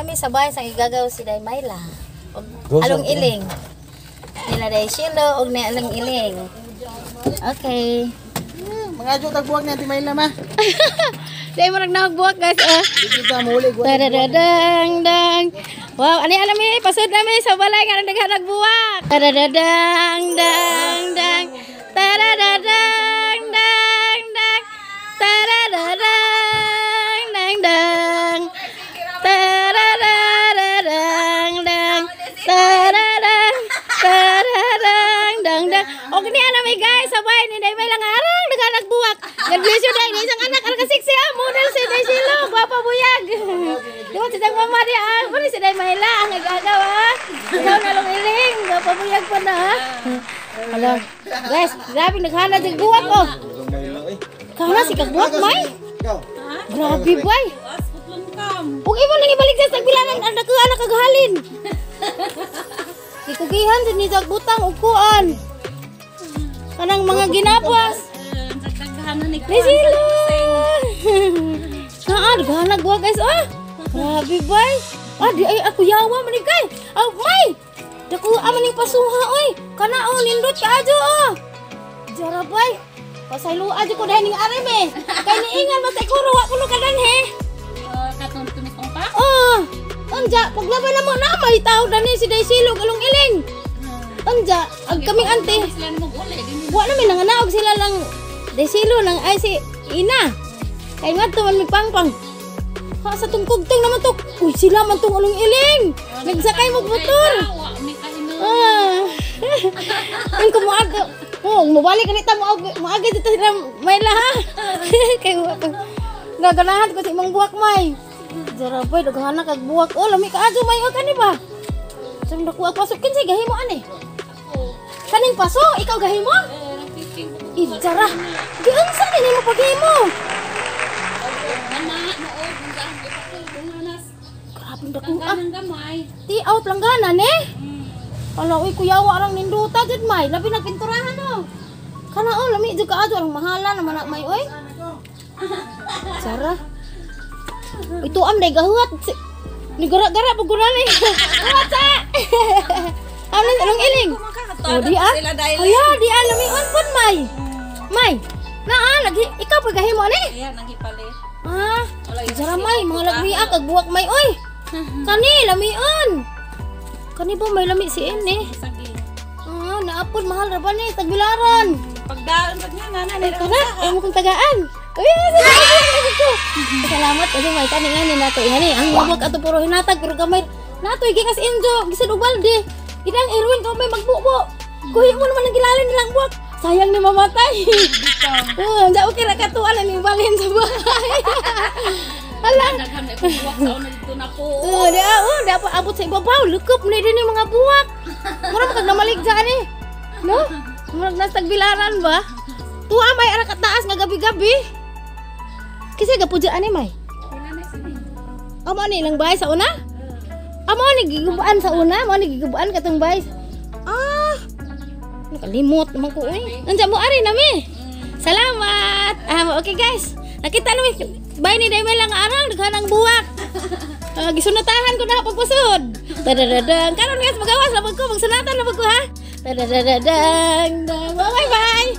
Nami sa bahay sa igagaw si Day Mayla. Og Go, along sa- iling. Nila Day Shilo og ni along iling. Okay. Mga adyo tagbuwag na ti Mayla ma. Day mo nagnahog guys ah. Di kita mahuli. Tadadadang dang. Wow, ani alam eh, pasod nami sa balay nga nagdaghan nagbuwak. Tadadadang dang dang. Tadadadang dang dang. Tadadadang dang dang. Tadadadang dang. Tadadang tadadang dang dang. Og ni alam eh guys, sabay ni Day may lang arang daghan nagbuwak. God bless you day, isang anak ang kasiksi ah, model si Day Silo, gwapa buyag. Di ba si Day mama di ah, muna si Day Mahila ang nagagaw ah. Ikaw na lang iling, gwapa buyag pa na ah. Hala, guys, grabe naghana di buwak oh. Kana si kagbuwak may. Ikaw. Grabe bay. Ug imo nang ibalik sa tagbilanan ang dako anak kaghalin. Gikugihan jud ni jag butang ug kuan. Kanang mga ginapas. Ni sila. Naa, daghan buwak guys ah. Grabe bay. Ah, di ay ako yawa man ni kay. Ah, may. Dako man ning pasuha oy. Kana oh nindot ka adyo oh. Jara bay. Pasaylo adyo ko dahil ning arim eh. Kay niingan man sa ikuro wa kuno kadanhe. Oh, unja, paglaban na mo na may tao dani si Day Silog along iling. Unja, ag kaming ante. Wa na may nanganaog sila lang Day Silo nang ay si Ina. Kay ngadto man mi pangpang. Ha sa tong kugtong naman to. Uy, sila man tong along iling. Nagsakay mo motor. Ah. Ang kumuag. Oh, mobalik ni ta mo moagi dito sila may ha. Kay wa pa. Naganahan ko sa imong buwak may. Jara boy, daghan na kag buwak. Oh, lami ka adyo may kani ba? Sam dako ang pasok kinsay gahimo ani? Kaning paso, ikaw gahimo? Ijara. Giunsa ni nimo paghimo? Grabe dako ah. Ti out lang gana ne. Ala uy kuyawa arang ninduta jud may. Labi nagpinturahan oh. Kana oh lami jud kaadto arang mahala naman na may oy. Sara. Ito am day gahuat. Ni gara-gara pag guna ni. Huwat sa. Ano anong iling? Oh, di ah. Aya, di ah lami on pud may. May. Naa lagi ikaw pa gahimo ani? Ayan, nanghipalit. Ah, jara may mga lagmia kag buwak may oy. Kani lamion. Kani ba may lami si ini? Saging. Ah, naapod mahal ra ba ni tagbilaran. Pagdaan pag nga nga Ay, kana, ay mo kong tagaan. Uy, salamat ko. Salamat kasi may kani nga ni nato ihani. Ang buwak ato puro hinatag pero gamay. Nato gikas injo, gisan og balde. Idang Erwin ka may magbubo. Kuhi mo naman ang gilalin nilang buwak. Sayang ni mamatay. Oh, ja okay ra katuan ang ibalhin sa bahay. Hala. Daghan na buwak sa una dito na po. Oh, di ah, oh, di pa abot sa ibabaw. Lukop ni din yung mga buwak. Mura kag namaligja ani. No? Murag nasa tagbilaran ba? Tuwa may ara kataas nga gabi-gabi. Kasi gapudya ani may. Amo ani ilang bahay sa una? Amo ani gigubaan sa una? Amo ani gigubaan katong bahay? Ah. Nakalimot naman ko uy. Unsa mo ari nami? Salamat. Ah, okay guys. Nakita nami bahay ni Daymay lang arang daghan ang buwak. Gisunatahan ko na pagpasod. Tadadadang. Karon guys magawas na pag ko magsunatan na pag ko ha. Tadadadang dang. Bye bye.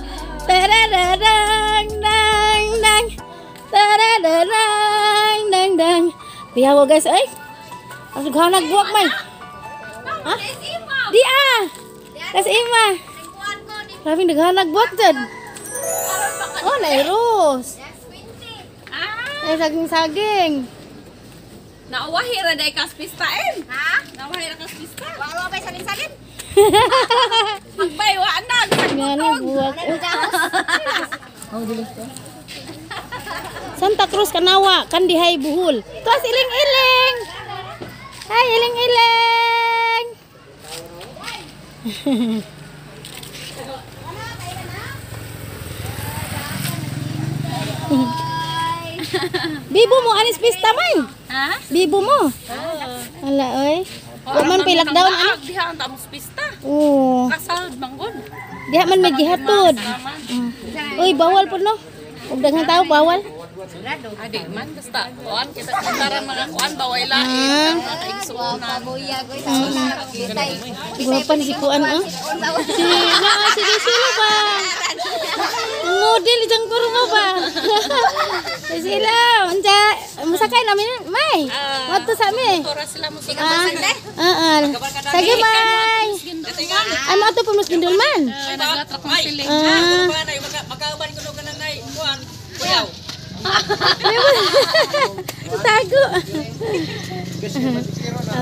Tadadadang dang dang. Tadadadang dang dang. Piyawa guys ay. Ang daghan ang buwak may. Ha? Di ah. Tas ima. Grabing daghan ang buwak dyan. Oh, nairos. Ay, saging-saging. Nauwahi ra day kas pistain. Ha? Nauwahi ra kas pista. Wala ba salin-salin? Magbay wa na. Nga na, buwak. Santa Cruz, Kanawa, Kandihay, Buhol. Tuas iling-iling! Hi, iling-iling! Bibo mo, anis pista may. Ha? Bibo mo. Hala, oy. Wa man pay lockdown ani. Diha ang tamos pista. Oo. Kasal manggod. Diha man may gihatod. Uy, bawal po no. Ug daghang tao bawal. Adi man basta kuan kita kuntaran mga kuan baway lain mga kaigsuonan. Gwapa ni si Kuan oh. Si na si Sila ba? Ang model diyang kurma ba? Si Sila, unja, masakay namin, may. Wadto sa mi. Tora sila mo sa Ah, ah, ah. Sige, may. Ay, mo ato pa mas gindol man. Nagatra kong siling. Ah. Tago.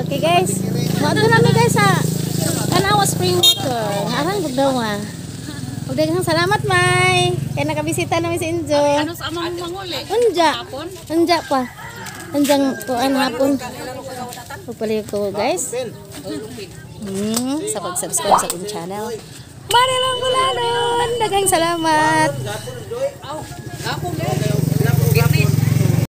Okay guys. Maadto namin guys sa Kanawa Spring Water. Aran bugdaw ah. Ug daghang salamat, May. Kay nakabisita namin si Enzo. Ano sa amang manguli? Unja. Hapon? Unja pa. Unjang kuan hapon. Pagpaliw ko guys. Sa pag-subscribe sa akong channel. Marilang Bulalon! Daghang salamat!